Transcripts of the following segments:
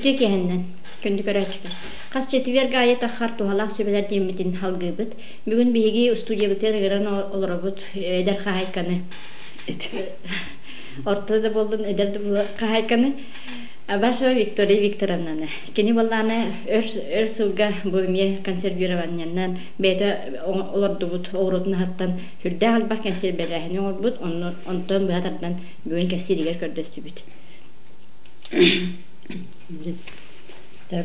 Үтүө киэһэннэн, күндү көрөөччүлэр. Хас четверг аайы таххар туһалаах сүбэлэр диэммитин халгыыбыт. Бүгүн биһиги студиябытыгар ыҥыран олоробут эдэр хаһаайканы. Орто да буоллун, эдэр да хаһаайканы. Абашева Виктория Викторовнаны. Кини буоллаана өр, өр сылга бу эмиэ консервированиеннан бэйэтэ олордубут оҕуруотун аһыттан сүрдээх элбэх кэнсиэрбэлээһини оҥорбут, онтон быһа тардан бүгүн кэпсииригэр көрдөстүбүт.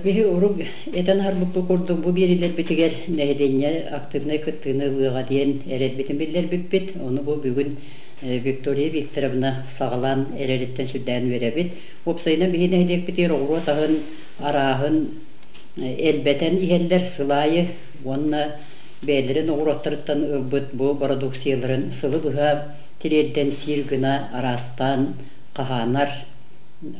Биһи урук этэн аһарбыппыт курдук бу биэриилэрбитигэр нэһилиэнньэ активнай кыттыыны ылыаҕа диэн эрэлбитин биллэрбиппит. Ону бу бүгүн Виктория Викторовна саҕалаан эрэриттэн сүрдээн үөрэбит. Уопсайынан биһи нэһилиэкпитигэр оҕуруот аһын арааһын элбэтэн иһэллэр сыл аайы уонна бэйэлэрин оҕуруоттарыттан ылбыт бу бородууксуйаларын сылы быһа тириэрдэн сиир гына араастаан хаһаанар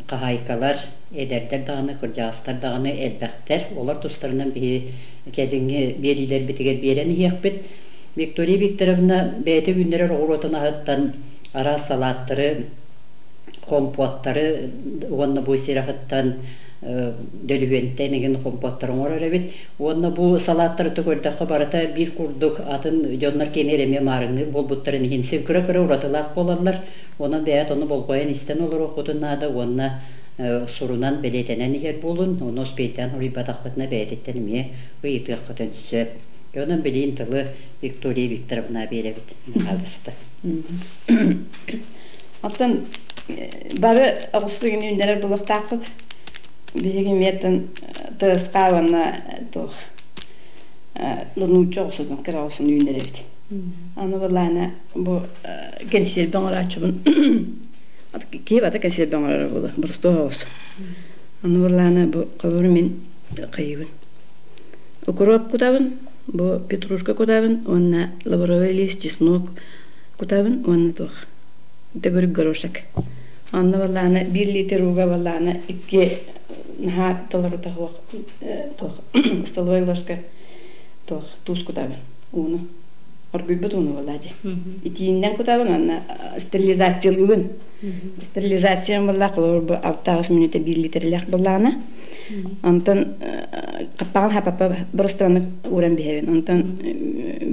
хаһаайкалар, эдэрдэр даҕаны, кырдьаҕастар даҕаны элбэхтэр. Олор тустарынан биһи кэлиҥҥи биэриилэрбитигэр биэрэн иһиэхпит. Виктория Викторовна бэйэтэ үүннэрэр оҕуруотун аһыттан араас салааттары, хомпуоттары уонна бу сир аһыттан дөлүһүөнтэн игин хомпуоттары оҥорор эбит. Уонна бу салааттары көрдөххө барыта биир курдук атын дьоннор киэнигэр эмиэ маарыҥныыр буолбуттарын иһин син кыра-кыра уратылаах буолаллар. Онон бэйэт ону болҕойон истэн олоруоххутун наада уонна сурунан бэлиэтэнэн иһэр буолун, ону успейдаан уруйбатаххытына бэйэтиттэн эмиэ ыйытыаххытын сөп. Онон билиин тылы Виктория Викторовна биэрэбит. Хаалыста. Оттон бары оҕустугун үүннэрэр булуохтаахпыт. Биһиги эмиэтин тыаска уонна туох нуучча оҕусутун кыра оҕусун үүннэрэбит. Аны былаана бу кэнсиэрбэ оҥорооччубун киһи бата кэнсиэрбэ оҥороро буолуо боростуой оҕус. Аны былаана бу холобур мин хайыбын. Укроп кутабын, бу петрушка кутабын уонна лавровый лист, чеснок кутабын уонна туох төгүрүк горошек. Онно баллаана биир литр ууга баллаана икки наһаа толорута суох туох столовой ложка туох туус кутабын ууну оргуйбут ууну буоллаа дьэ итииннэн кутабын уонна стерилизациялыыбын стерилизациям буолла холобур бу 6-8 мүнүүтэ биир литрэлээх буоллаҕына онтон хаппаҕын хаппаппа боростуоннук ууран биһэбин онтон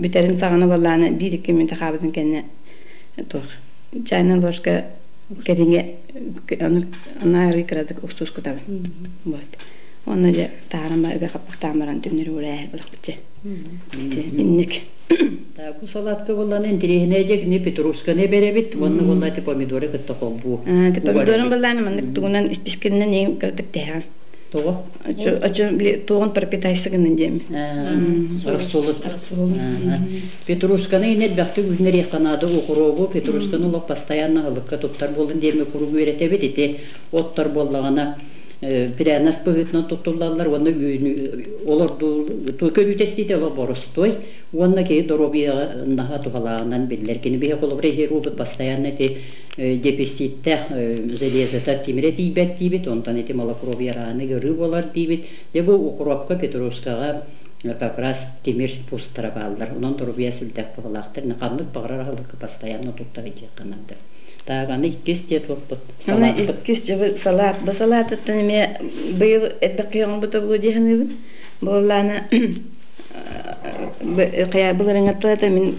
бүтэрин саҕана буоллаҕына биир-икки мүнүүтэ хаабытын кэннэ туох чайная ложка кэриҥэ аны арыы кыратык уксус кутабын вот уонна дьэ таһааран ыга хаппахтаан баран түннэри уураа ылахпытча инник Бу салатка буоллаана интириэһинэй дьэ кини петрушканы беребит уонна буолла ити помидоры кытта холбуу. Помидорун буоллаана маннык тугунан испискинэн ең кыратык тэһэҕин. Тоҕо? Очо туоҕун пропитайсы гынан диэми. Рассолут. Петрушканы ин элбэхтик үүннэриэххэ наада укробу петрушканы олох постоянно аһылыкка туттар буолун диэми куруук үөрэтэбит ити оттор буоллаҕына прянас быһыытынан туттуллаллар уонна олордуу көрүүтэ истиитэ олох боростуой уонна киһи доруобуйаҕа наһаа туһалааҕынан биллэр. Кини биһи холобура иһэр уубут постоянно ити дефициттээх железота тимирэ тиийбэт диибит, онтон ити малокровия раны ыарыы буолар диибит. Дьэ бу укропка, петрушкаҕа как раз тимир пустара бааллар. Онон доруобуйа сүрдээх туһалаахтар. Ханнык баҕарар аһылыкка постоянно тутта сылдьыахха наада. Так, аны иккис дьиэ туохпут? Аны иккис дьэ салаат. Бу салаатыттан эмиэ быйыл элбэх киһи оҥорбута буолуо дии саныыбын. Буоллаана былырыҥҥыттан мин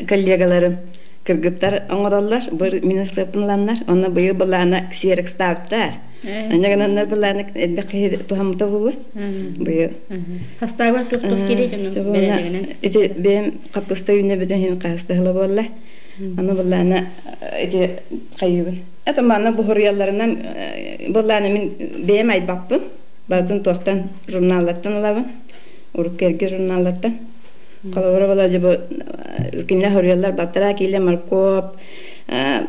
коллегаларым кыргыттар оҥороллор, мин ысыаппын ыланнар, онно быйыл былаана ксерокстаабыттар. Анньа гынаннар былаана элбэх киһи туһаммыта буолуо. Быйыл. Хастаабар тух-тух кири дьону Ити бэйэм хаппыста үүнэ бүтэн иһин хаһыстаһыла буолла. Аны былаана ити хайыыбын. Это манна буһуруйалларынан былаана мин бэйэм айбаппын. Барытын туохтан журналлартан ылабын. Урукку эргэ журналлартан. Холобура була бу кинилэр хоруйаллар балтараа киилэ моркуоп,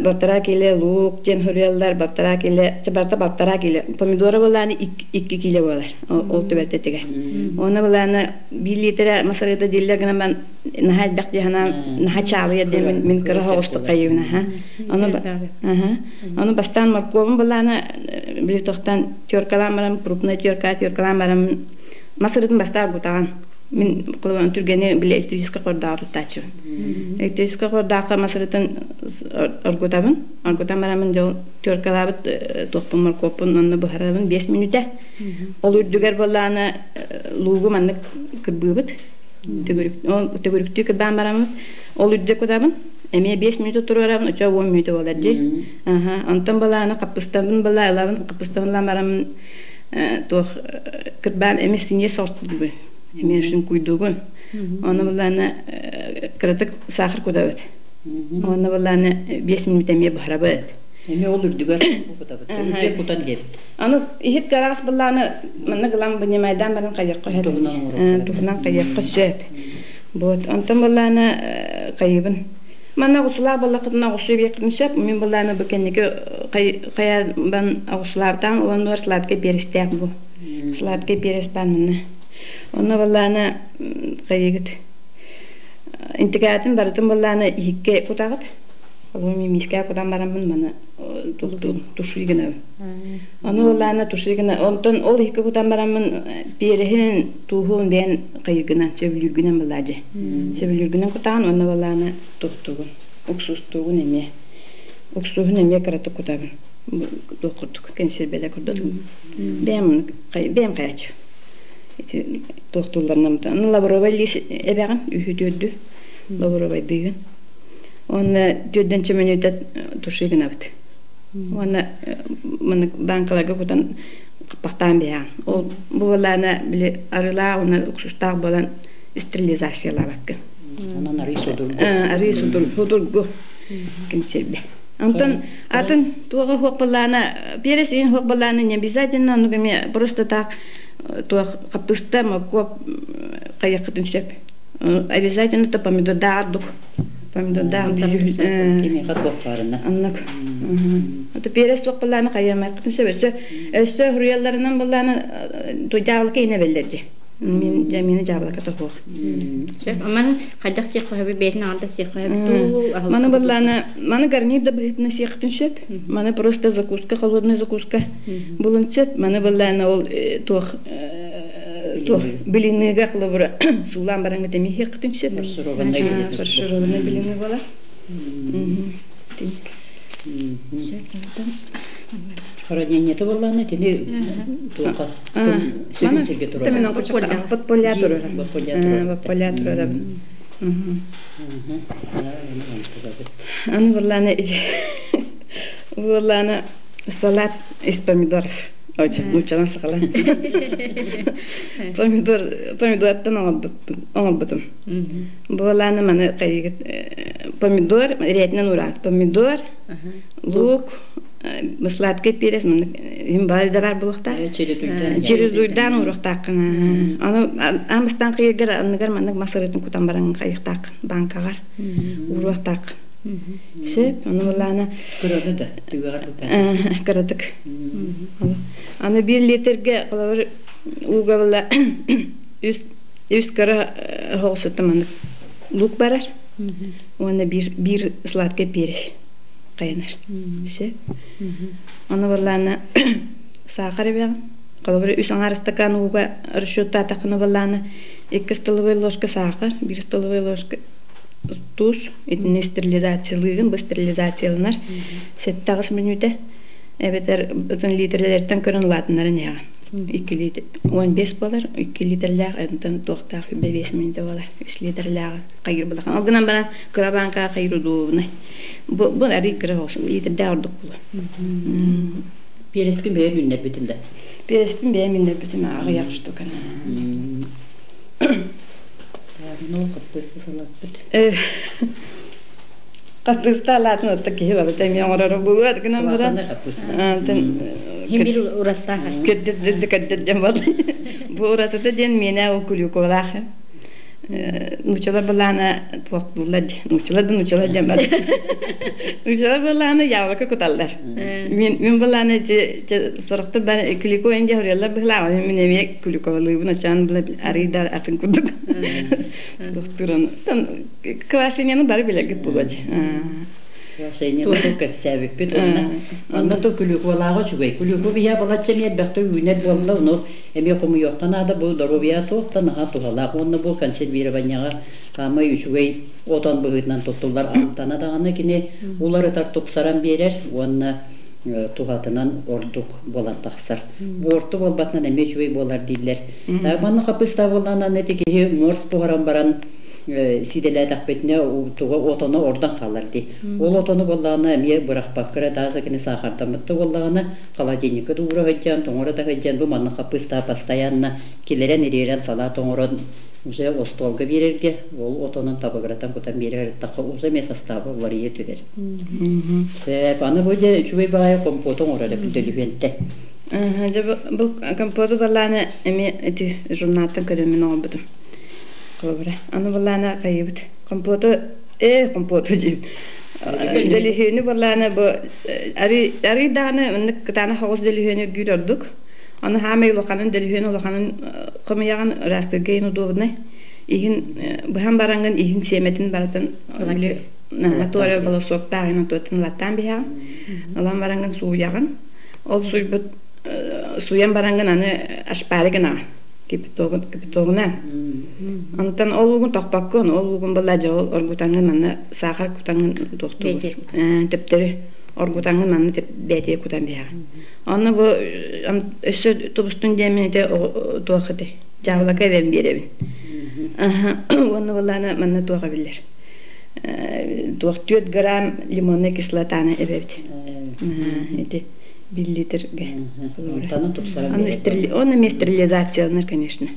балтараа киилэ луук диэн хоруйаллар, балтараа киилэ, барыта балтараа киилэ. Помидора былааны 2 киилэ буолар. Ол түбэлтэтигэр. Уонна былааны биир литрэ масарыта дииллэр гынан баран наһаа элбэх дии санаан наһаа чаалыйар диэн мин кыра соҕустук хайыыбын аха. Ону ону бастаан моркуобун былааны били тохтон теркалаан баран крупная терка теркалаан баран масырытын бастаан аргутаҕын. Мин холобура түргэни били электрическэй хордааҕы туттааччыбын. Электрическэй хордаахха масырытын оргутабын. Оргутан бараммын дьол теркалаабыт туохпун моркуоппун онно буһарабын 5 мүнүүтэ. Ол үрдүгэр буоллаҕына луугу маннык кырбыыбыт. Төгүрүктүү кырбаан бараммыт. Ол үрдүк кутабын. Эмиэ 5 мүнүүтэ туруорабын, оччо 10 мүнүүтэ буолар дии. Онтон балааны хаппыстабын балаа ылабын, хаппыстабын ылан бараммын туох кырбаан эмиэ синьиэ соҕустугун эмиэ шин куйдугун оны буллаана кыратык сахар кутабыт онно буллаана 5 мүнүүтэ эмиэ буһарабыт эмиэ ол үрдүгэр кутабыт үрдүгэр кутан диэбит аны иһит гараас буллаана манна гылан бунимайдаан баран хайыахха сөп туһунан хайыахха сөп вот онтон буллаана хайыбын Манна оҕусулаах буоллаххытына оҕусу биэххитин сөп. Мин былаана бу кэнники хайабан оҕусулаабытаан уланнуар сладкай перестээх бу. Сладкай перес баар манна. Онно былаана хайыгыт интегратын барытын былаана иһикке кутаҕыт. Олу миискэ кутан бараммын маны тушуй гынабын. Ону былаана тушуй гына онтон ол иһикке кутан бараммын переһин Тууһуун бэйэн хайыгынан, сөбүлүүргүнэн былаадьы. Сөбүлүүргүнэн кутаҕын уонна балааны туохтуугун, уксуустуугун эмиэ. Уксуһун эмиэ кыратык кутабын. Туох курдук, кэнсиэрбэлэ курдук. Бэйэм бэйэм хайаччы. Ити туохтуулларынан аны лавровай лиис эбэҕин үһү түөрдү лавровайдыыгын. Уонна түөрдэн чөмөнүтэ туши гынабыт. Уонна маннык бааҥкаларга кутан Хаппахтаан биһэҕин. Ол бу буоллаҕына били арыылаах уонна уксустаах буолан стерилизациялаабаккын. Онон арыы судургу. Арыы судургу кэнсиэрбэ. Онтон атын туоҕа суох буоллаҕына перец иин суох буоллаҕына не обязательно оннук эмиэ просто так туох хаппыста моркуоп хайыаххытын сөп. Обязательно то помидордаах ордук. Помидордаах Кимиэхэ туохтаарына. Оннук. Это перец суох буоллаҕына хайыамайхытын сөп. Өссө Өссө суруйалларынан былаана дьаабылыка иһинэ бэллэр дьэ. Мин дьэ миэнэ дьаабылыка тоһуох. Сөп. Маны хайдах сиэххэ сөбүй бэйэтин аҕата сиэххэ сөбүй Маны былаана маны гарнир да быһыытынан сиэххитин сөп. Маны просто закуска, холодная закуска булун сөп. Маны былаана ол туох туох блиныга холобура суулаан баран эмиэ сиэххитин сөп. Фаршированный блины буолар. Хранениета буоллаҕына итини туохха сүрүн сиргэ турар. Подполья турар. Подполья турар. Аны буоллаана буоллаана салат из помидоров. Очень нууччалан сахалан. Помидор помидортан оҥорбутум. Буолааны маны хайыгыт помидор ретинэн ураат помидор лук сладкий перец им бары да бар булуохтаах чередуйдаан уруохтааххын аны аан бастаан кыйыргар анныгар маннык мас ырытын кутан баран хайыахтааххын бааҥкаҕар ууруохтааххын сөп ону былаана кыраны да түгэҕэр кыратык аны биир литргэ холобур ууга была үс үс кыра оһоҕосуттан маннык лук барар уонна биир биир сладкий перец хайанар сөп Ону буоллаҕына саахар эбэҕин. Холобура үс аҥаар ыстакаан ууга расчеттаатаххына буоллаҕына икки столовай ложка саахар, биир столовай ложка туус итини стерилизациялыыгын, бу стерилизацияланар 7-8 мүнүүтэ эбэтэр ытын литрэлэртэн көрөн улаатыннаран иһэҕин. 2 литр 15 буолар, 2 литрлээх онтон туохтаах 5 мүнүүтэ буолар, 3 литрлээҕи хайыр булахан. Ол гынан баран кыра бааҥкаҕа хайыр удобнай. Бу бу арый кыра оҕусум иитирдээх ордук буолуо. Перескин бэйэм үүннэрбитим да. Переспин бэйэм үүннэрбитим аҕыйах штуканы. Ну, хаппыста салаппыт. Хаппыста алаатын отто киһи барыта эмиэ оҥороро буолуо гынан баран. Хим бир урастаах. Кэрдир кэрдир диэн буолла. Бу уратыта диэн миэнэ ол клюквалаах. Нуучалар былаана туохтууллар дии. Нуучалар да нуучалар диэн бар. Нуучалар былаана яблоко куталлар. Мин мин былаана сорохтор бары клико инде хоруйаллар быһылааҕа мин эмиэ клюковалыыбын очаан була арый да атын курдук. Туохтууран квашенияны бары билэргит буолуо дии. Квашение ту кэпсээбиппит уонна манна ту клюквалааҕа үчүгэй. Клюква биһиэ балачча эмиэ элбэхтэ үүнэр буолла, ону эмиэ хомуйуохха наада, бу доруобуйаҕа туох да наһаа туһалаах уонна бу консервированиеҕа хаамай үчүгэй отон быһыытынан туттуллар амтана даҕаны кини уларытар тупсаран биэрэр уонна туһатынан ордук буолан тахсар. Буорту буолбатынан эмиэ үчүгэй буолар дииллэр. Манна хапыста буоллаҕына ити киһи морс буһаран баран сиидэлээтэхпитинэ туга отоно ордон хаалар дии. Ол отону буоллаҕына эмиэ бырахпакка эрэ даже кини саахардаммыт да буоллаҕына холодильникка да уура сылдьан, тоҥоро да сылдьан бу манна хаппыыстаа постоянно килэрэн ириэрэн салаат оҥорон уже остуолга биэрэргэ ол отонун табыгыратан кутан биэрэр ыттахха уже эмиэ састааба уларыйа түһэр. Сөп, аны бу дьэ үчүгэй баҕайы компоту оҥорор эбит дөлүһүөнтэн. Дьэ бу компоту балааны эмиэ ити журналтан көрөммүн оҥорбутум. Холобура, аны балааны хайыбыт. Компоту компоту диим. Дөлүһүөнү балааны бу арый даҕаны маннык кытаанах оҕус дөлүһүөнү үргүүр ордук. Аны хаамай улаханын дөлүһүөн улаханын хомуйаҕын ыраастыырга иһин удобнай. Иһин быһан бараҥҥын иһин сиэмэтин барытын туора волосоктааҕын туоттан ылаттаан биһэҕин. Ылан бараҥҥын сууйаҕын. Ол сууйбут сууйан бараҥҥын аны ашпаары гынаҕын. Кипятогунан. Онтон ол уугун тохпоккун, ол уугун была дьэ ол оргутаҥҥын манна саахар кутаҥҥын туохтуугун. Төптөрү оргутаҥҥын манна бээтиэ кутан биһэҕин. Онно бу өссө тубустун диэммин ити туох ити дьаабылака эбэн биэрэбин. Уонна буоллаана манна туох эбиллэр. Туох 4 грамм лимонная кислотаны эбэбит. Ити биллитерге. Он эмиэ стерилизацияланар, конечно.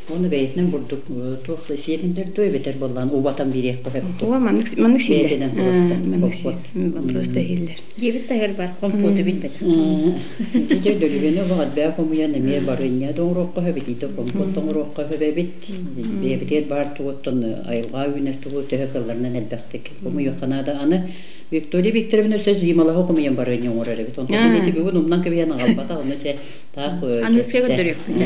Оны бэйэтинэн бурдук туох сиэтинтэр туой бэтэр боллаан убатан бириэх көһөптү. О, маннык маннык сииллэр. Маннык просто иһиллэр. Диэбит таһыр бар, компоту билбет. Ити дөлүгөнү олох хомуйан эмиэ барынньа доҥоруохха хөбит, ити компот доҥоруохха хөбөбит. Бэйэбитигэр баар тугуттан айылҕа үүнэр тугу төһө кылларынан элбэхтик хомуйуохха наада. Аны Виктория Викторовна өссө зималаһы хомуйан барыанньа оҥорор эбит. Онтон ити бүгүн умнан кэбиһэн аҕалбата, ону чэ таах Аныыска көрдөрүөхпүт.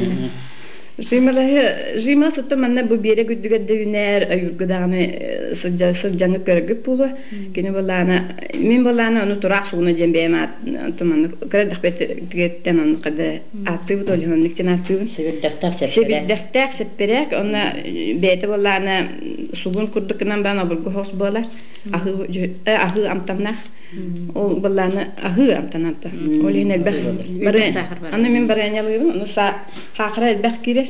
Жималаһы жима сытта манна бу биэрэ күрдүгэр да үүнэр, ойуурга даҕаны сылдьаҥҥыт көрөргүт буолуо. Кини буоллаана, мин буоллаана ону тураах сугуна диэн бэйэм аат маннык кыра эрдэхпиттэн оннук хада ааттыыбыт ол оннук диэн ааттыыбын. Сэбирдэхтээх сэппэрээк. Сэбирдэхтээх сэппэрээк онно бэйэтэ буоллаана сугун курдук гынан баран обургу хос буолар. Аһыы аһыы амтаннаах. Ол былааны аһыы амтананта. Ол иһин элбэх аны мин барыанньалыыбын, ону хаахыра элбэх киирэр.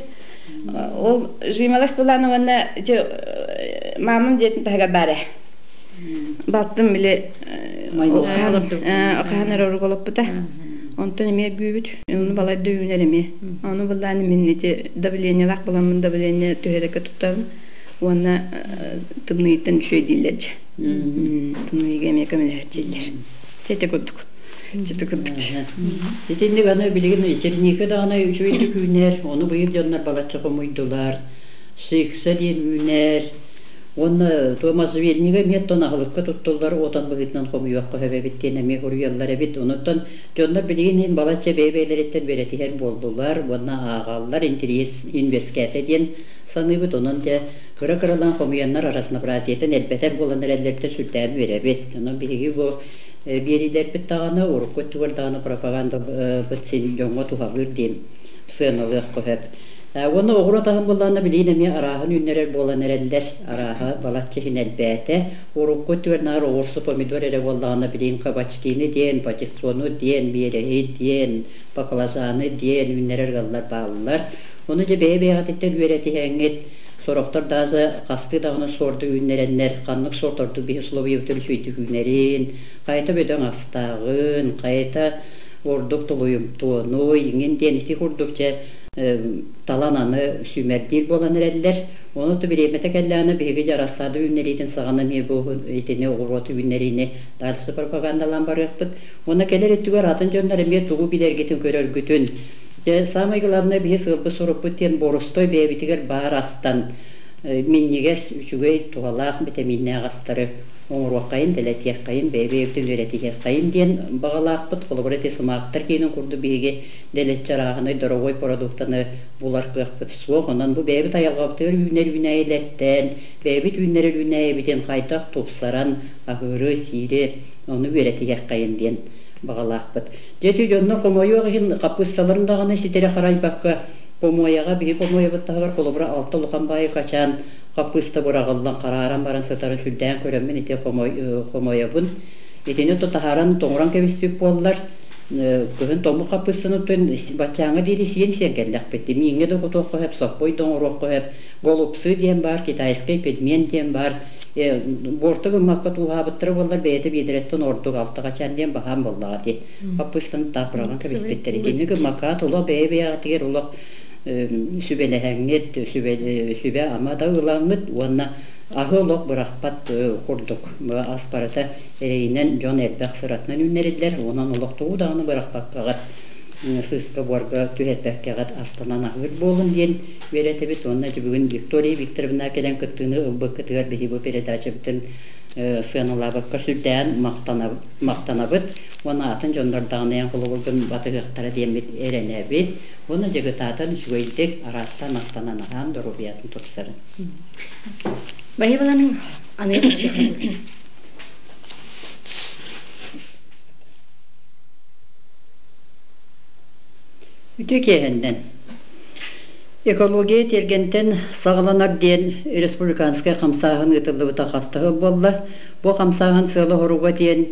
Ол жималас былааны уонна маамам дьиэтин таһыгар баар ээ. Балтым били хаһан эрэ оруголоппута. Онтон эмиэ күүбүт. Ону балайда үүнэр эмиэ. Ону былааны мин ити давлениелаах буламмын давление түһэрекке туттабын. Уонна тымныйыттан үчүгэй дииллэр дьэ. Тымныйга эмиэ көмөлөһөччүллэр. Чэ курдук. Чэ курдук. Итинник аны билигин черника даҕаны үчүгэйдик үүнэр, ону быйыл дьоннор балачча хомуйдулар. Сикса диэн үүнэр. Уонна Томасвельнига эмиэ оттон аһылыкка туттуллар отон быһыытынан хомуйуохха сөп эбит диэн эмиэ суруйаллар эбит. Онуттан дьоннор билигин иһин балачча бэйэ-бэйэлэриттэн үөрэтиһэр буоллулар уонна ааҕаллар, интэриэс үөскээтэ диэн саныыбыт. Онон дьэ кыра-кыралаан хомуйаннар разнообразиетын элбэтэр буолан эрэллэртэн сүрдээн үөрэбит. Онон биһиги бу биэриилэрбит даҕаны, урукку өттүгэр даҕаны пропагандабыт син дьоҥҥо туһалыыр диэн сыаналыах сөп. Уонна оҕуруот аһын буллаҕына билигин эмиэ арааһын үүннэрэр буолан эрэллэр. Арааһа балачча иһин элбээтэ. Урукку өттүгэр наар оҕурсу, помидор эрэ буоллаҕына билигин кабачкины диэн, патиссону диэн, биэрэһи диэн, баклажаны диэн үүннэрэр ыаллар бааллар. Ону дьэ бэйэ-бэйэҕититтэн үөрэтиһэҥҥит, сорохтор даже хастыы даҕаны суорду үүннэрэннэр, ханнык суорт ордук биһи условиебытын үчүгэйдик үүнэрин, хайата бөдөҥ астааҕын, хайата ордук тулуйумтуонуй, иҥин диэн ити курдук дьэ талан аны сүүмэрдиир буолан эрэллэр. Ону то бириэмэтэ кэллэҕинэ биһиги дьэ рассада үүннэриитин саҕана эмиэ бу итини оҕуруот үүннэриини дальше пропагандалаан барыахпыт. Уонна кэлэр өттүгэр атын дьоннор эмиэ тугу билэргитин көрөргүтүн Дьэ, саамай главное биһи сыалбыт-сорукпут диэн боростой бэйэбитигэр баар астан минньигэс, үчүгэй, туһалаах битэмииннээх астары Оҥоруоххайын, дэлэтиэххэйин, бэйэ-бэйэбитин үөрэтиһиэххэйин диэн баҕалаахпыт. Холобур, ити сымаахтар киинин курдук биһиги дэлэччи арааһынай дорогой продуктаны булар кыахпыт суох. Онон бу бэйэбит айылҕабытыгар үүнэр үүнээйилэртэн, бэйэбит үүннэрэр үүнээйибитин хайдах тупсаран аһыыры, сиири, ону үөрэтиһиэххэйин диэн баҕалаахпыт. Дьэ ити дьоннор хомойуох иһин хаппыысталарын даҕаны ситэри харайбакка помуойаҕа биһи помуойабыт таһыгар холобура алта улахан баайы качаан хаппыыста быраҕыллан харааран баран сытарын сүрдээн көрөммүн ити хомойобун. Итини таһааран тоҥорон кэбиспит буоллар кыһын тоҥмут хаппыыстаны баччааҥҥа диэри сиэн сиэн кэллэхпит. Мииҥҥэ да кутуохха сөп, соппой да оҥоруохха сөп. Голубцы диэн баар, китайскай пельмен диэн баар. Буорта гыммакка тууһаабыттара буоллар бэйэтэ биэдэрэттэн ордук алта хачаан диэн баһаам буоллаҕа дии. Хаппыыстаны таах быраҕан кэбиспиттэр. Итинник гыммакка олох бэйэ-бэйэҕитигэр олох сүбэлэһэҥҥит, сүбэ-ама да ылаҥҥыт уонна аһы олох бырахпат курдук ас барыта эрэйинэн дьон элбэх сыратынан үүннэриллэр, онон олох тугу даҕаны бырахпаккаҕыт, сыыска-буорга түһэрбэккэҕит астанан аһыыр буолун диэн үөрэтэбит уонна бүгүн Виктория Викторовна кэлэн кыттыыны ылбыккытыгар биһиги бу передачабытын сыаналаабакка сүрдээн махтанабыт уонна атын дьоннор даҕаны эн холобургун батыһыахтара диэммит эрэнэбит. Уонна дьыгытаатан үчүгэйдик араастаан астанан аһаан доруобуйатын тупсарын. Баһыыбаланың аныгы көрсүөххэ. Үтүө киэһэннэн. Экология тиэргэнтэн саҕаланар диэн республиканскай хамсааһын ыытыллыбыта хастаһы буолла. Бу хамсааһын сыала-соруга диэн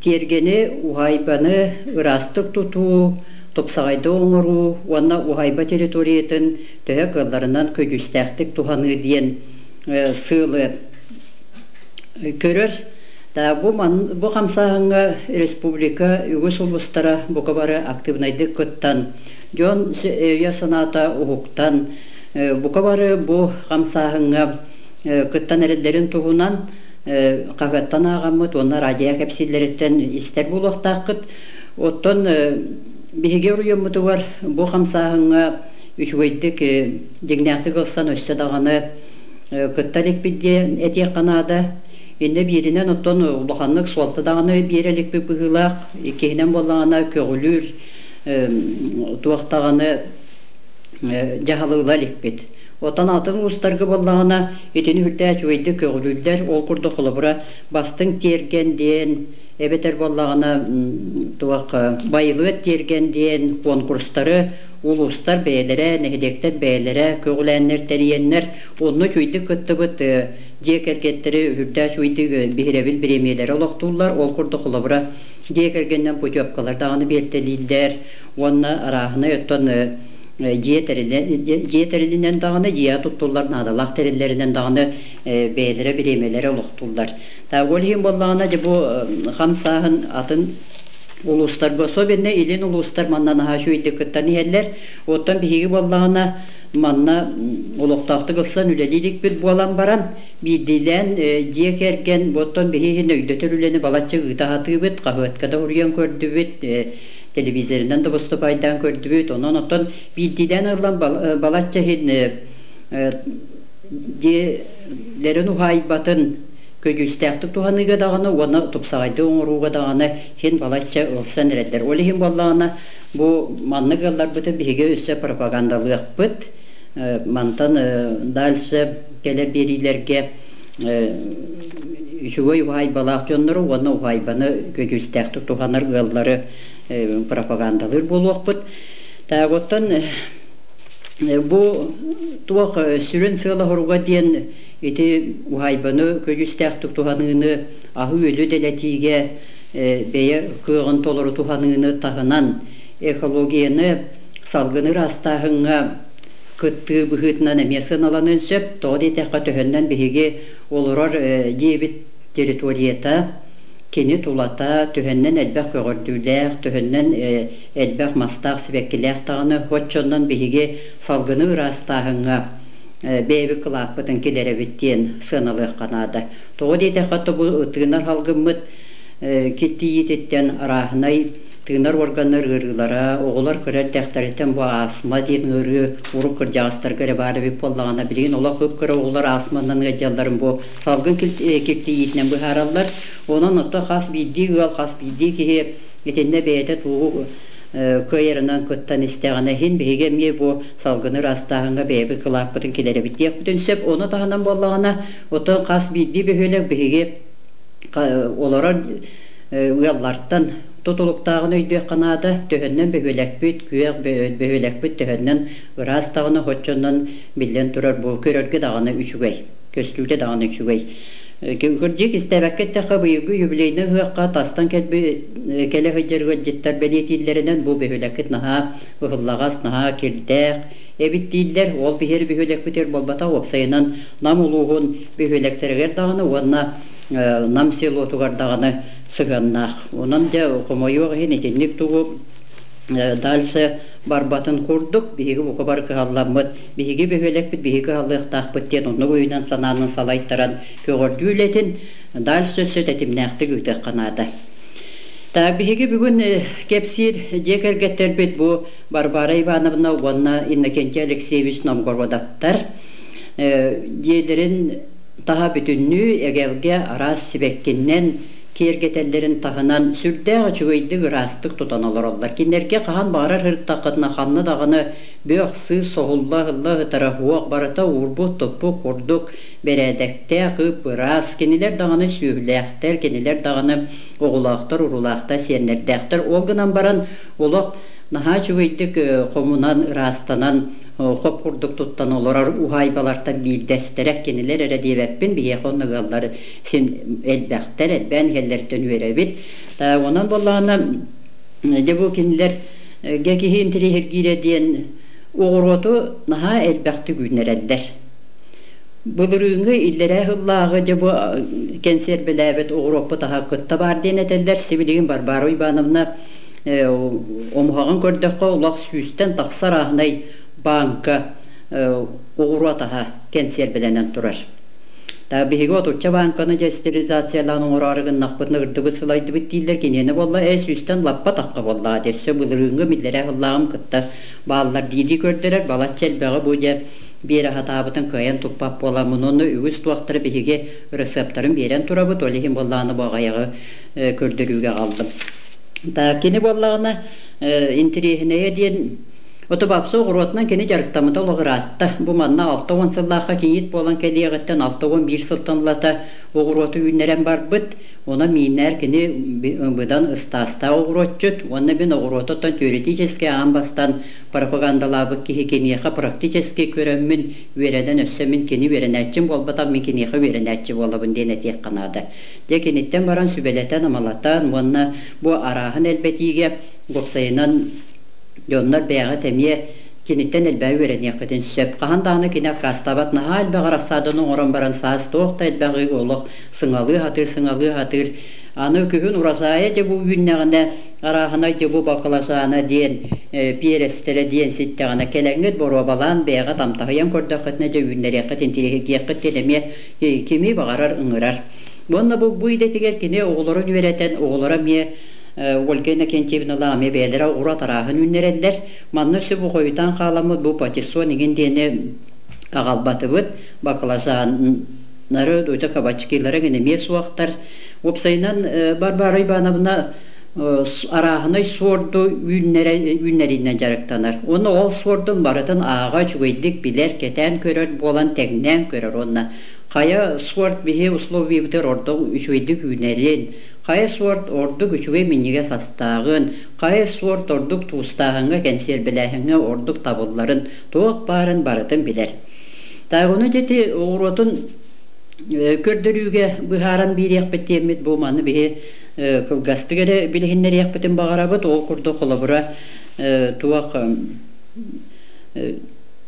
тиэргэни, уһаайбаны ыраастык тутуу, тупсаҕайдык оҥоруу уонна уһаайба территориятын төһө кыалларынан көдьүүстээхтик туһаныы диэн сыалы көрөр. Бу, бу хамсааһыҥҥа республика үгүс улуустара бука бары актыыбынайдык кыттан, дьон өйө-санаата уһуктан, бука бары бу хамсааһыҥҥа кыттан эрэллэрин туһунан хаһыаттан ааҕаммыт уонна радио кэпсииллэриттэн истэр буолуохтааххыт. Оттон биһиги оройуоммутугар бу хамсааһыҥҥа үчүгэйдик дьиҥнээхтик ылсан өссө даҕаны кытта иликпит диэн этиэххэ наада. Иннэ бииринэн оттон улаханнык суолта даҕаны биэрэ иликпит быһыылаах, иккиһинэн буоллаҕына көҕүлүүр туох даҕаны дьаһалыыла иликпит. Оттон атын уустарга буоллаҕына итини үрдээ үчүгэйдик көҕүлүүллэр. Ол курдук холобура бастыҥ тиэргэн диэн эбэтэр буоллаҕына туох байылыат тиэргэн диэн куонкурустары улуустар бэйэлэрэ, нэһилиэктэр бэйэлэрэ көҕүлээннэр, тэрийэннэр онно үчүгэйдик кыттыбыт дьиэ кэргэттэри үрдээ үчүгэйдик биһирэбил бириэмийэлэри олохтууллар. Ол курдук холобура дьиэ кэргэнинэн путевкалар даҕаны биэртэлииллэр уонна арааһынай оттон дьиэ тэрилинэн даҕаны, дьиэҕэ туттуллар наадалаах тэриллэринэн даҕаны бэйэлэрэ бириэмэлэрэ олохтууллар. Ол иһин буоллаҕына, дьэ бу хамсааһын атын улуустарга, особенно илин улуустар манна наһаа үчүгэйдик кыттан иһэллэр. Оттон биһиги буоллаҕына манна олохтоохтук ылсан үлэлии иликпит буолан баран, биирдиилээн дьиэ кэргэн, оттон биһиги иһин өйдөтөр үлэни балачча ыыта сатыыбыт, хаһыатка да уруйан көрдүбүт, телевизорынан да выступайдаан көрдүбүт. Онон оттон биирдиилээн ыллан балачча иһин дьиэлэрин уһаайбатын көдьүүстээхтик туһаныыга даҕаны уонна тупсаҕайдык оҥорууга даҕаны иһин балачча ылсан эрэллэр. Ол иһин буоллаҕына бу маннык ыалларбытын биһиги өссө пропагандалыахпыт. Мантан дальше кэлэр биэриилэргэ үчүгэй уһаайбалаах дьоннору уонна уһаайбаны көдьүүстээхтик туһанар ыаллары пропагандалыыр буолуохпут. Так оттон бу туох сүрүн сыала-соруга диэн ити уһаайбаны көдьүүстээхтик туһаныыны, аһы-үөлү дэлэтиигэ бэйэ кыаҕын толору туһаныыны таһынан экологияны салгыны ыраастааһыҥҥа кыттыы быһыытынан эмиэ сыаналаныан сөп. Тоҕо диэтэххэ, төһөннөн биһиги олорор дьиэбит территорията, кини тулата төһөннөн элбэх көҕөрдүүлээх, төһөннөн элбэх мастаах, сибэккилээх даҕаны, оччонон биһиги салгыны ыраастааһыҥҥа бэйэбит кылааппытын киллэрэбит диэн сыаналыахха наада. Тоҕо диэтэххэ, бу тыынар салгыммыт киртийиититтэн арааһынай Тыынар уорганнар ыарыылара, оҕолор кыра эрдэхтэриттэн бу астма диэн ыарыы урук кырдьаҕастарга эрэ баар эбит буоллаҕына, билигин олох кып-кыра оҕолор астманан ыалдьалларын бу салгын киртийиитинэн быһаараллар. Онон ото хас биирдии ыал, хас биирдии киһи итиннэ бэйэтэ тугу кыайарынан кыттан истэҕинэ иһин биһиги эмиэ бу салгыны ыраастааһыҥҥа бэйэбит кылааппытын киллэрэбит диэхпитин сөп. Ону таһынан буоллаҕына, оттон хас биирдии бөһүөлэк биһиги олорор ыаллартан тутулуктааҕын өйдүөххэ наада. Төһөннөн бөһүөлэкпит, күөх бөһүөлэкпит төһөннөн ыраас даҕаны, оччонон биллэн турар бу көрөргө даҕаны үчүгэй, көстүүтэ даҕаны үчүгэй. Кырдьык истээбэккэ эттэххэ, быйылгы юбилейнай ыһыахха тастан кэлэ сылдьар ыалдьыттар бэлиэтииллэринэн бу бөһүөлэккит наһаа ыһыллаҕас, наһаа кирдээх эбит дииллэр. Ол биһиги бөһүөлэкпитигэр буолбатах, уопсайынан Нам улууһун бөһүөлэктэригэр даҕаны уонна Нам селотугар даҕаны сыһыаннаах. Онон дьэ хомойуох иһин итинник тугу дальше барбатын курдук биһиги бука бары кыһалламмыт, биһиги бөһүөлэкпит биһиги кыһаллыахтаахпыт диэн оннук өйүнэн санаанан салайтаран көҕөрдүү үлэтин дальше өссө тэтимнээхтик ыытыахха наада. Так, биһиги бүгүн кэпсиир дьиэ кэргэттэрбит бу Варвара Ивановна уонна Иннокентий Алексеевич Новгородовтар дьиэлэрин таһа бүтүннүү эгэлгэ араас сибэккиннэн киэргэтэллэрин таһынан сүрдээх үчүгэйдик ыраастык тутан олороллор. Кинилэргэ хаһан баҕарар сырыттаххытына ханна даҕаны бөх сыыс соһулла ыһылла сытара суох, барыта уурбут-туппут курдук бэрээдэктээх, ып-ыраас. Кинилэр даҕаны сүөһүлээхтэр, кинилэр даҕаны оҕолоохтор, уруулаахтар, сиэннэрдээхтэр. Ол гынан баран олох наһаа үчүгэйдик хомунан, ыраастанан хоп курдук туттан олорор уһаайбалартан биирдэстэрэ кинилэр эрэ диэбэппин, биһиэхэ онно ыаллар син элбэхтэр, элбээн иһэллэриттэн үөрэбит. Онон буоллаҕына, дьэ бу кинилэргэ киһи интэриэһиргиирэ диэн оҕуруоту наһаа элбэхтик үүннэрэллэр. Былырыыҥҥы иллэрээ сыллааҕы дьэ бу кэнсиэрбэлээбит оҕуруоппут аһа кытта баар диэн этэллэр. Сибилигин Варвара Ивановна омуһаҕын көрдөххө олох сүүстэн тахса арааһынай бааҥка оҕуруот аһа кэнсиэрбэлэнэн турар. Биһиги отучча бааҥканы дьэ стерилизациялаан оҥороору гыннахпытына ырдыбыт сылайдыбыт дииллэр киниэнэ буолла ээ сүүстэн лаппа тахха буоллаҕа дии өссө былырыыҥҥы миллэрээ сыллааҕым кытта бааллар диилии көрдөрөр балачча элбэҕи бу дьэ биэрэ сатаабытын кыайан туппат буоламмын уонна үгүс туохтары биһиги ырысыаптарын биэрэн турабыт ол иһин буоллаҕына бу аҕыйаҕы көрдөрүүгэ аҕаллым. Кини буоллаҕына интэриэһинэйэ диэн Ото бапса оҕуруотунан кини дьарыктаммыта олох ыраатта. Бу манна 60 сыллаахха кийиит буолан кэлиэҕиттэн 61 сылтан ылата оҕуруоту үүннэрэн барбыт. Онон мииннээр кини быдан ыстаастаах оҕуруотчут уонна мин оҕуруотуттан теоретически аан бастаан пропагандалаабыт киһи киниэхэ практически көрөммүн үөрэнэн өссө мин кини үөрэнээччим буолбатах мин киниэхэ үөрэнээччи буолабын диэн этиэххэ наада. Дьэ киниттэн баран сүбэлэтэн-амалатан уонна бу арааһын элбэтиигэ уопсайынан дьоннор бэйэҕит эмиэ киниттэн элбэҕи үөрэниэххитин сөп. Хаһан даҕаны кини аккаастаабат наһаа элбэх рассаданы оҥорон баран саас туох да элбэҕи олох сыҥалыы сатыыр, сыҥалыы сатыыр. Аны күһүн урасаайа дьэ бу үүннэҕинэ арааһынай дьэ бу баклажана диэн пиэрэстэрэ диэн ситтэҕинэ кэлэҥҥит боруобалаан бэйэҕит амтаһыйан көрдөххүтүнэ дьэ үүннэриэххит интириэһиргиэххит диэн эмиэ кими баҕарар ыҥырар. Уонна бу бу идэтигэр кини оҕолорун үөрэтэн, оҕолоро эмиэ Ольга Иннокентьевналаах эмиэ бэйэлэрэ оҕуруот арааһын үүннэрэллэр. Манна өссө бу хойутаан хааламмыт бу патиссон иҥин диэни аҕалбатыбыт. Баклажаннары, уйта кабачкилары иҥин эмиэ суохтар. Уопсайынан Варвара Ивановна арааһынай суорду үүннэриинэн дьарыктанар. Уонна ол суордун барытын ааҕа үчүгэйдик билэр, кэтээн көрөр буолан тэҥнээн көрөр уонна хайа суорт биһи условиебытыгар ордук үчүгэйдик үүнэрин, хайа суорт ордук үчүгэй минньигэс астааҕын, хайа суорт ордук туустааһыҥҥа, кэнсиэрбэлээһиҥҥэ ордук табылларын, туох баарын барытын билэр. Таагуну дьити оҕуруотун көрдөрүүгэ быһааран биэриэхпит диэммит бу маны биһи кылгастык эрэ билиһиннэриэхпитин баҕарабыт. Ол курдук холобура туох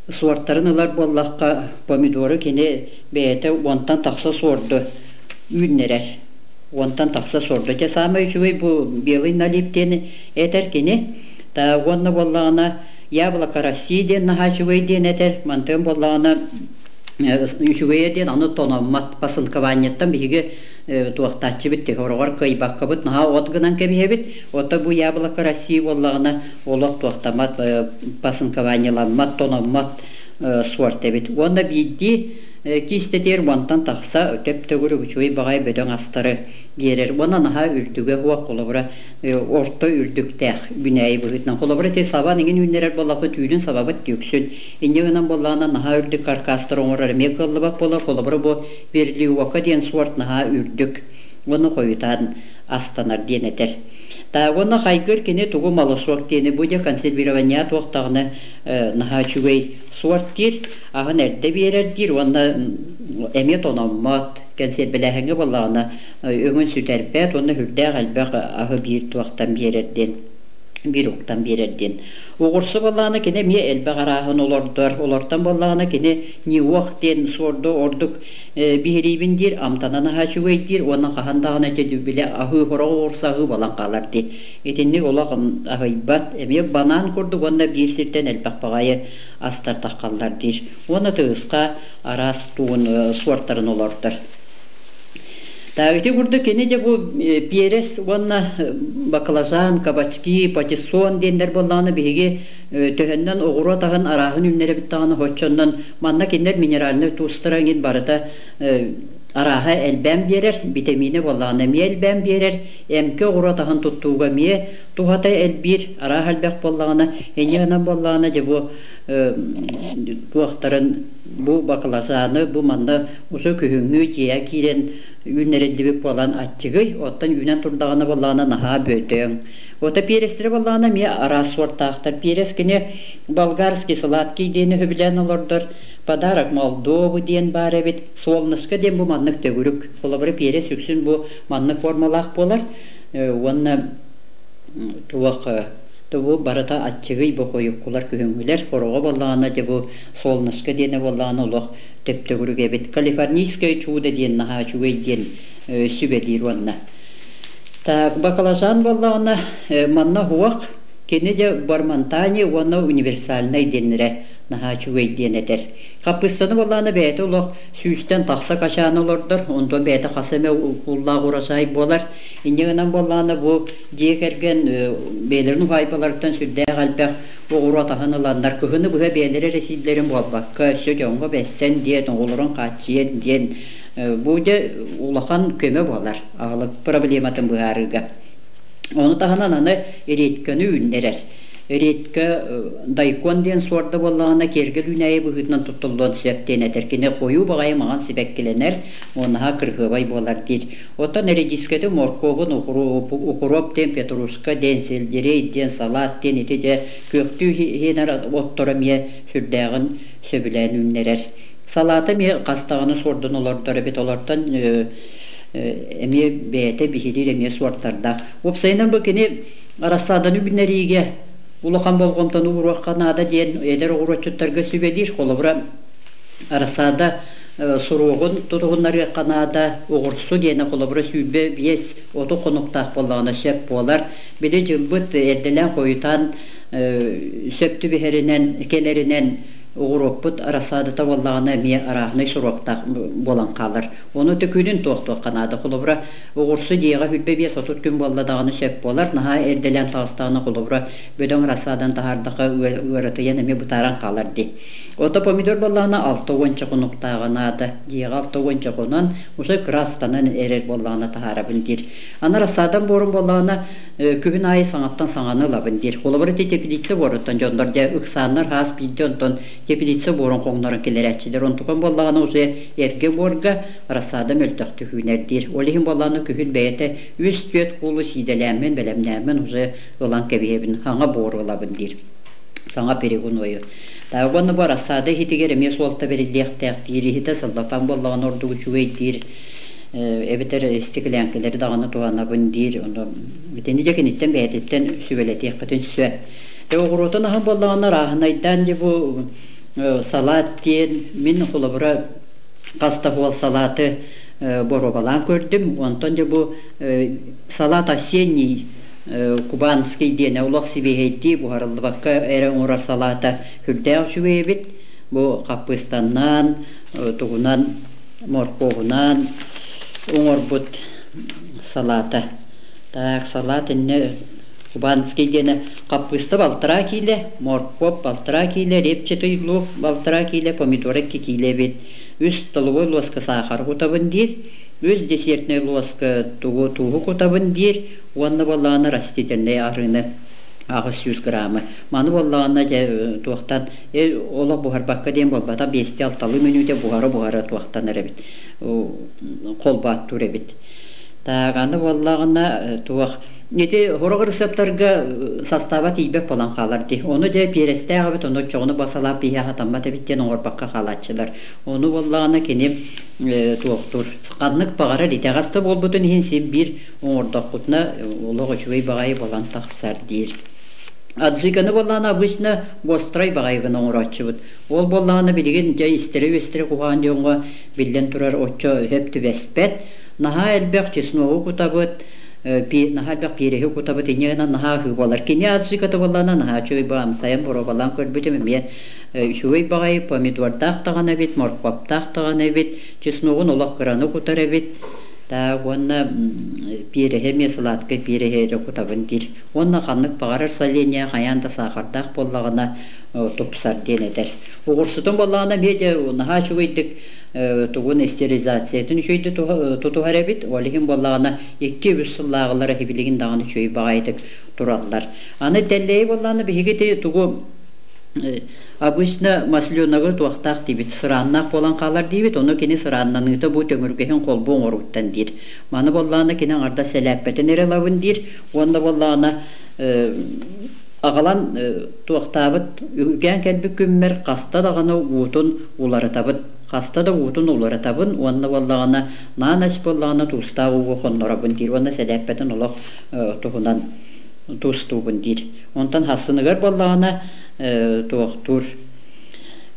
суортарын ылар буоллахха, помидору кини бэйэтэ уонтан тахса суорду үүннэрэр. Уонтан тахса суорду. Дьэ саамай үчүгэй бу белый налип диэн этэр кини. Та уонна буоллаҕына яблоко России диэн наһаа үчүгэй диэн этэр. Мантан буоллаҕына Үчүгэйэ диэн аны тономмат пасынкованиеттан биһиги туохтааччыбыт хороҕор кыайбаккабыт наһаа от гынан кэбиһэбит. Ото бу яблоко России буоллаҕына олох туохтаммат пасынкованиеламмат, тономмот суорт эбит. Уонна биирдии киистэтигэр уонтан тахса төп-төгүрүк үчүгэй баҕайы бөдөҥ астары биэрэр. Уонна наһаа үрдүгэ суох, холобура, орто үрдүктээх үүнээйи быһыытынан. Холобура, ити сабан иҥин үүннэрэр буоллахпыт, түүнүн сабабыт түксүн. Инньэ гынан буоллаҕына, наһаа үрдүк каркастар оҥорор эмиэ кыаллыбат буолар. Холобура, бу Верлиока диэн суорт наһаа үрдүк уонна хойутаан астанар диэн этэр. Уонна хайгыр кини тугу малосок диэни бу дьэ консервирование туох даҕаны наһаа үчүгэй суорт диир, аһын эрдэ биэрэр диир уонна эмиэ тономмот, кэнсиэрбэлээһиҥҥэ буоллаҕына өҥүн сүтэрбэт уонна сүрдээх элбэх аһы биир туохтан биэрэр диэн биир уктан биэрэр диэн. Оҕурсу буоллаҕына кини эмиэ элбэх арааһын олордор. Олортон буоллаҕына кини ниуох диэн суорду ордук биһириибин диир, амтана наһаа үчүгэй диир уонна хаһан даҕаны ити били аһыы сорох оҕурсу аһыы буолан хаалар дии. Итинник олох аһыйбат. Эмиэ банан курдук уонна биир сиртэн элбэх баҕайы астар таххаллар диир. Уонна тыыска араас тугун суортарын олордор. Ити курдук кини дьэ бу перец уонна баклажан, кабачки, патиссон диэннэр буоллаҕына биһиги төһөннөн оҕуруот аһын арааһын үүннэрэбит даҕаны оччоннон манна кинилэр минеральнай туустара иҥин барыта арааһа элбээн биэрэр, битэмиинэ буоллаҕына эмиэ элбээн биэрэр, эмкэ оҕуруот аһын туттууга эмиэ туһата элбиир, арааһа элбэх буоллаҕына, инньэ гынан буоллаҕына дьэ бу туохтарын бу баклажаны бу манна Уже күһүҥҥү дьиэ киирэн үүннэриллибит буолан аччыгый, оттон үүнэн турдаҕына буоллаҕына наһаа бөдөҥ. Ото перестэрэ буоллаҕына эмиэ араас суортаахтар. Перес кини болгарский сладкий диэни сөбүлээн олордор. Подарок Молдовы диэн баар эбит. Солнышко диэн бу маннык төгүрүк. Холобура перец үксүн бу маннык формалаах буолар. Уонна туох бу барыта аччыгый бу хойуккулар күһүҥҥүлэр. Хороҕо буоллаҕына дьэ бу солнышко диэнэ буоллаҕына олох төптөгүрүк эбит. Калифорнийское чудо диэн наһаа үчүгэй диэн сүбэлиир уонна. Так, баклажан буоллаҕына манна уһуох кини дьэ Бармантани уонна универсальнай диэннэрэ наһаа үчүгэй диэн этэр. Хаппыыстаны буоллаҕына бэйэтэ олох сүүстэн тахса качаан олордор, онтон бэйэтэ хас эмэ укуллаах урожай буолар. Инньэ гынан буоллаҕына бу дьиэ кэргэн бэйэлэрин уһаайбаларыттан сүрдээх элбэх оҕуруот аһын ыланнар кыһыны быһа бэйэлэрэ эрэ сииллэрин буолбакка, өссө дьоҥҥо бэссэн диэн, оҕолорун хааччыйан диэн бу дьэ улахан көмө буолар аһылык проблематын быһаарыыга. Ону таһынан аны редьканы үүннэрэр. Редька дайкон диэн суорда буоллаҕына киэргэл үүнээйи быһыытынан туттуллуон сөп диэн этэр. Кини хойуу баҕайы маҥан сибэккилэнэр, уоннаһа кырыһыабай буолар диир. Оттон редискэтин моркуобун укроп диэн, петрушка диэн, сельдерей диэн, салат диэн ити дьэ күөхтүү иһинэр отторо эмиэ сүрдээҕин сөбүлээн үүннэрэр. Салаата эмиэ хас даҕаны суордун олордор эбит, олортон эмиэ бэйэтэ биһириир эмиэ суортардаах. Уопсайынан бу кини рассаданы үүннэриигэ улахан болҕомтону ууруохха наада диэн эдэр оҕуруотчуттарга сүбэлиир. Холобура, рассада суруогун тутуһуннарыахха наада, оҕурсу диэнэ холобура 25 оту хонуктаах буоллаҕына сөп буолар. Били дьылбыт эрдэлээн хойутаан сөп түбэһэринэн, кэлэринэн оҕуруоппут рассадата буоллаҕына эмиэ арааһынай суруоктаах буолан хаалар. Ону төкүүнүн туохтуохха наада. Холобура, оҕурсу дьиэҕэ 25-30 күн буолла даҕаны сөп буолар. Наһаа эрдэлээн таҕыстаҕына холобура бөдөҥ рассадан таһаардахха ыаратыйан эмиэ бытааран хаалар дии. Ото помидор буоллаҕына 60 хонуктааҕа наада. Дьиэҕэ 60 хонон, уже кыраастанан эрэр буоллаҕына таһаарабын диир. Аны рассадам буорун буоллаҕына күһүн аайы саҥаттан саҥаны ылабын диир. Холобура ити теплица буоруттан дьоннор дьэ ыксааннар хаас биирдэ онтон теплица буорун хоҥнорон кэлэрээччилэр. Онтукан буоллаҕына уже эргэ буорга рассада мөлтөхтүк үүнэр диир. Ол иһин буоллаҕына күһүн бэйэтэ үс-түөрт куулу сиидэлээммин, бэлэмнээммин уже ылан кэбиһэбин, хаҥа буору ылабын диир. Саҥа перегонойу. Уонна бу рассада иһитигэр эмиэ суолта бэриллиэхтээх диир. Иһитэ сыллатан буоллаҕына ордук үчүгэй диир. Эбэтэр стеклянкалары даҕаны туһанабын диир. Ону итини дьэ киниттэн бэйэтиттэн сүбэлэтиэххитин сөп. Дьэ оҕуруотун аһын буоллаҕына арааһынайдаан дьэ бу салаат диэн мин холобура хас да хуол салааты боруобалаан көрдүм. Онтон дьэ бу салат осенний Кубанский диэнэ олох сибиэһэйдии буһарыллыбакка эрэ оҥорор салаата сүрдээх үчүгэй эбит. Бу хаппыыстаннан, тугунан, моркуобунан оҥорбут салата. Так, салат иннэ кубанский диэнэ хаппыыста балтараа киилэ, моркуоп балтараа киилэ, репчатый лук балтараа киилэ, помидора 2 киилэ эбит. Үс столовой луоска саахар кутабын диир, үс десертнэй луоска тугу тууһу кутабын диир уонна буоллаҕына растительнай арыыны 800 граммы. Маны буоллаҕына дьэ туохтан олох буһарбакка диэн буолбата биэсти-алталыы мүнүүтэ буһара-буһара туохтанар эбит холбоаттуур эбит. Тааҕаны буоллаҕына туох ити сорох ырысыаптарга састааба тиийбэт буолан хаалар дии. Ону дьэ пиэрэстээх эбит, ону оччоҕуна басалаах биһи хатаммат эбит диэн оҥорбокко хаалааччылар. Ону буоллаҕына кини туохтуур ханнык баҕарар итэҕэс да буолбутун иһин син биир оҥордохпутуна олох үчүгэй баҕайы буолан тахсар диир. Аджиканы буоллаҕына обычно острай баҕайы гына оҥорооччубут. Ол буоллаҕына билигин дьэ истэрэ-үөстэрэ куһаҕан дьоҥҥо биллэн турар оччо өп түбэспэт. Наһаа элбэх чесногу кутабыт, наһаа элбэх переһи кутабыт, инньэ гынан наһаа аһыы буолар. Кини аджиката буоллаҕына наһаа үчүгэй амсайан боруобалаан көрбүтүм эмиэ үчүгэй баҕайы помидордаах даҕаны эбит, моркуоптаах даҕаны эбит, чесногун олох кыраны кутар эбит. Таа уонна переһи эмиэ сладкай переһи эрэ кутабын диир. Уонна ханнык баҕарар соленье хайаан да саахардаах буоллаҕына тупсар диэн этэр. Оҕурсутун буоллаҕына эмиэ дьэ наһаа үчүгэйдик тугун стерилизациятын үчүгэйдик тутуһар эбит. Ол иһин буоллаҕына 2-3 сыллааҕылара билигин даҕаны үчүгэй баҕайытык тураллар. Аны тэллэйи буоллаҕына биһиги ити тугу обычно масленогы туохтаах диибит, сырааннаах буолан хаалар диибит, ону кини сырааннаныыта бу төҥүргэһин холбуу оҥорууттан диир. Маны буоллаҕына кини аҥарда сэлээппэтин эрэ ылабын диир уонна буоллаҕына аҕалан туохтаабыт үргээн кэлбит күммэр хаста даҕаны уутун уларытабын. Хаста да уутун уларытабын уонна буоллаҕына на ночь буоллаҕына туустаах ууга хонноробун диир уонна сэлээппэтин олох туһунан туустуубун диир. Онтон хассыныгар буоллаҕына туохтуур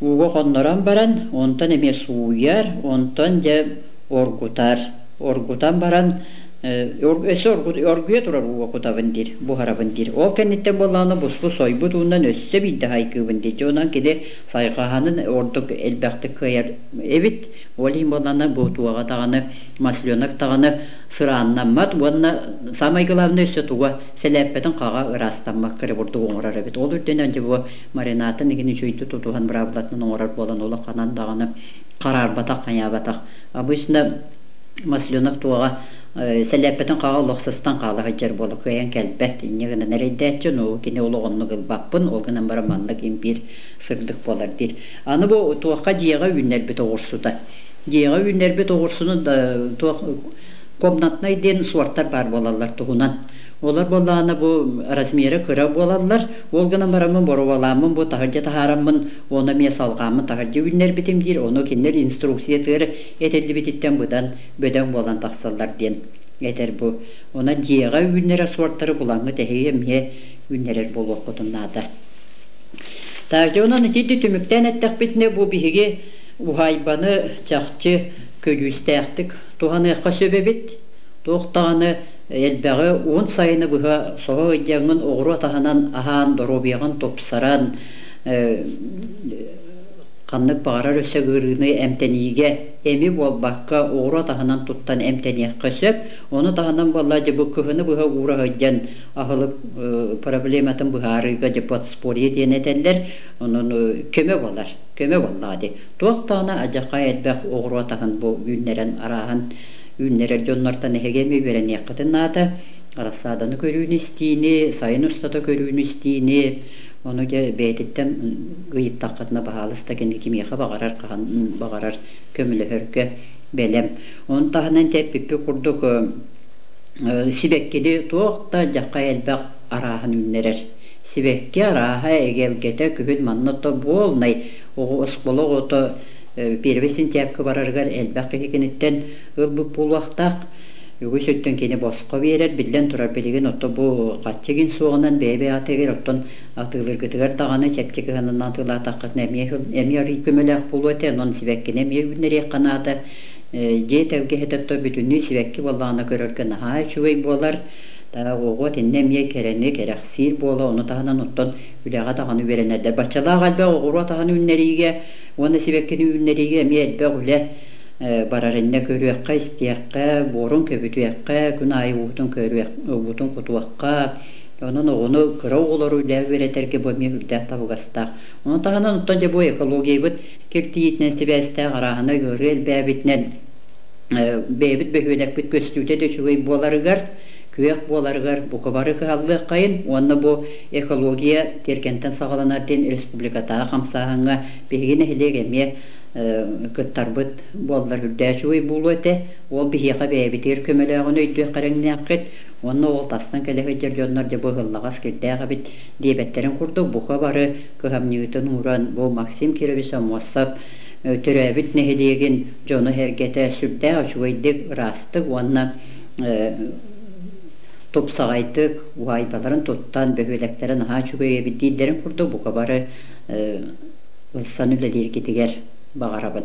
ууга хоннорон баран, онтон эмиэ сууйар, онтон дьэ оргутар. Оргутан баран өссө оргуйа турар ууга кутабын диир, буһарабын диир. Ол кэнниттэн буоллаҕына буспут сойбут уунан өссө биирдэ хайгыыбын диир. Дьэ онон кини сайҕаһанын ордук элбэхтик кыайар эбит. Ол иһин буоллаҕына бу туоҕа даҕаны масленок даҕаны сырааннаммат уонна самое главное өссө туга сэлээппэтин хаҕа ыраастаммакка эрэ бурдук оҥорор эбит. Ол үрдүнэн дьэ бу маринатын игин үчүгэйдик тутуһан быраабылатынан оҥорор буолан улаханан даҕаны хараарбатах, хайаабатах. Обычно масленок туоҕа сэлээппэтин хаҕа олох сыстан хаала сылдьар буола кыайан кэлбэт. Инньэ гынан эрэйдээччи, ну кини олох оннук ылбаппын, ол гынан баран маннык имбиир сырдык буолар диир. Аны бу туохха дьиэҕэ үүннэрбит оҕурсута. Дьиэҕэ үүннэрбит оҕурсуну туох комнатнай диэн суортар баар буолаллар туһунан. Олор буоллаҕына бу размера кыра буолаллар. Ол гынан бараммын боруобалааммын бу таһырдьа таһаараммын ону эмиэ салҕааммын таһырдьа үүннэрбитим диир. Ону кинилэр инструкциятыгар этиллибититтэн быдан бөдөҥ буолан тахсаллар диэн этэр бу. Онон дьиэҕэ үүннэрэр суортары буламмыт эһиги эмиэ үүннэрэр буолуоххутун наада. Так, дьэ онон итинти түмүктээн эттэхпитинэ бу биһиги уһаайбаны чахчы көдьүүстээхтик туһаныахха сөп эбит. Туох даҕаны элбэҕи уун сайыны быһа соһо ыйдьаҥҥын оҕуруот аһынан аһаан, доруобуйаҕын тупсаран, ханнык баҕарар өссө ыарыыны эмтэниигэ эми буолбакка оҕуруот аһынан туттан эмтэниэххэ сөп. Ону таһынан буолла дьэ бу кыһыны быһа уура сылдьан аһылык проблематын быһаарыыга дьэ подспорье диэн этэллэр. Онон көмө буолар. Көмө буоллаҕа дии. Туох даҕаны адьахай элбэх оҕуруот аһын бу үүннэрэн арааһын үүннэрэр дьоннортон эһиги эмиэ үөрэниэххитин наада. Рассаданы көрүүнү-истиини, сайын устата көрүүнү-истиини, ону дьэ бэйэтиттэн ыйыттаххытына баһаалыста кини кимиэхэ баҕарар хаһан баҕарар көмөлөһөргө бэлэм. Ону таһынан тэппиппит курдук сибэккини туох да дьаххай элбэх арааһын үүннэрэр. Сибэкки арааһа эгэлгэтэ күһүн манна то буолнай оҕо оскуола оҕото первый сентябрьга барарыгар элбэх киһи киниттэн ылбыт буолуохтаах. Үгүс өттүн кини босхо биэрэр, биллэн турар билигин отто бу хаччы гин суоҕунан бэйэ-бэйэҕитигэр оттон атыылыыргытыгар даҕаны чэпчэки гынан атыылаатаххытына эмиэ эмиэ арыый көмөлөөх буолуо этэ, онон сибэккини эмиэ үүннэриэххэ наада. Дьиэ тэлгэһэтэ отто бүтүннүү сибэкки буоллаҕына көрөргө наһаа үчүгэй буолар. Оҕо итиннэ эмиэ кэрэни кэрэхсиир буола, ону таһынан оттон үлэҕэ даҕаны үөрэнэрдэр. Баччалаах элбэх оҕуруот аһын үүннэриигэ Уонна сибэккини үүннэриигэ эмиэ элбэх үлэ барар иннэ көрүөххэ, истиэххэ, буорун көбүтүөххэ, күн аайы уутун көрүөх, уутун кутуохха. Онон оҕону кыра оҕолору үлэ үөрэтэргэ бу эмиэ үрдээх табыгастаах. Ону таһынан оттон дьэ бу экологиябыт киртийиитинэн сибээстээх арааһынай ыарыы элбээбитинэн бэйэбит бөһүөлэкпит көстүүтэ да үчүгэй буоларыгар, күөх буоларыгар бука бары кыһаллыаххайын уонна бу экология тиэргэнтэн саҕаланар диэн республикатааҕы хамсааһыҥҥа биһиги нэһилиэк эмиэ кыттарбыт буоллар үрдээ үчүгэй буолуо этэ. Ол биһиэхэ бэйэбитигэр көмөлөөҕүн өйдүөххэ эрэҥнээххит уонна ол тастан кэлэ сылдьар дьоннор дьэ бу ыһыллаҕас кирдээх эбит диэбэттэрин курдук бука бары кыһамньыгытын ууран бу Максим Кирович Аммосов төрөөбүт нэһилиэгин дьоно-сэргэтэ сүрдээх үчүгэйдик, ыраастык уонна тупсаҕайдык уһаайбаларын туттан, бөһүөлэктэрэ наһаа үчүгэй эбит дииллэрин курдук бука бары ылсан үлэлииргитигэр баҕарабын.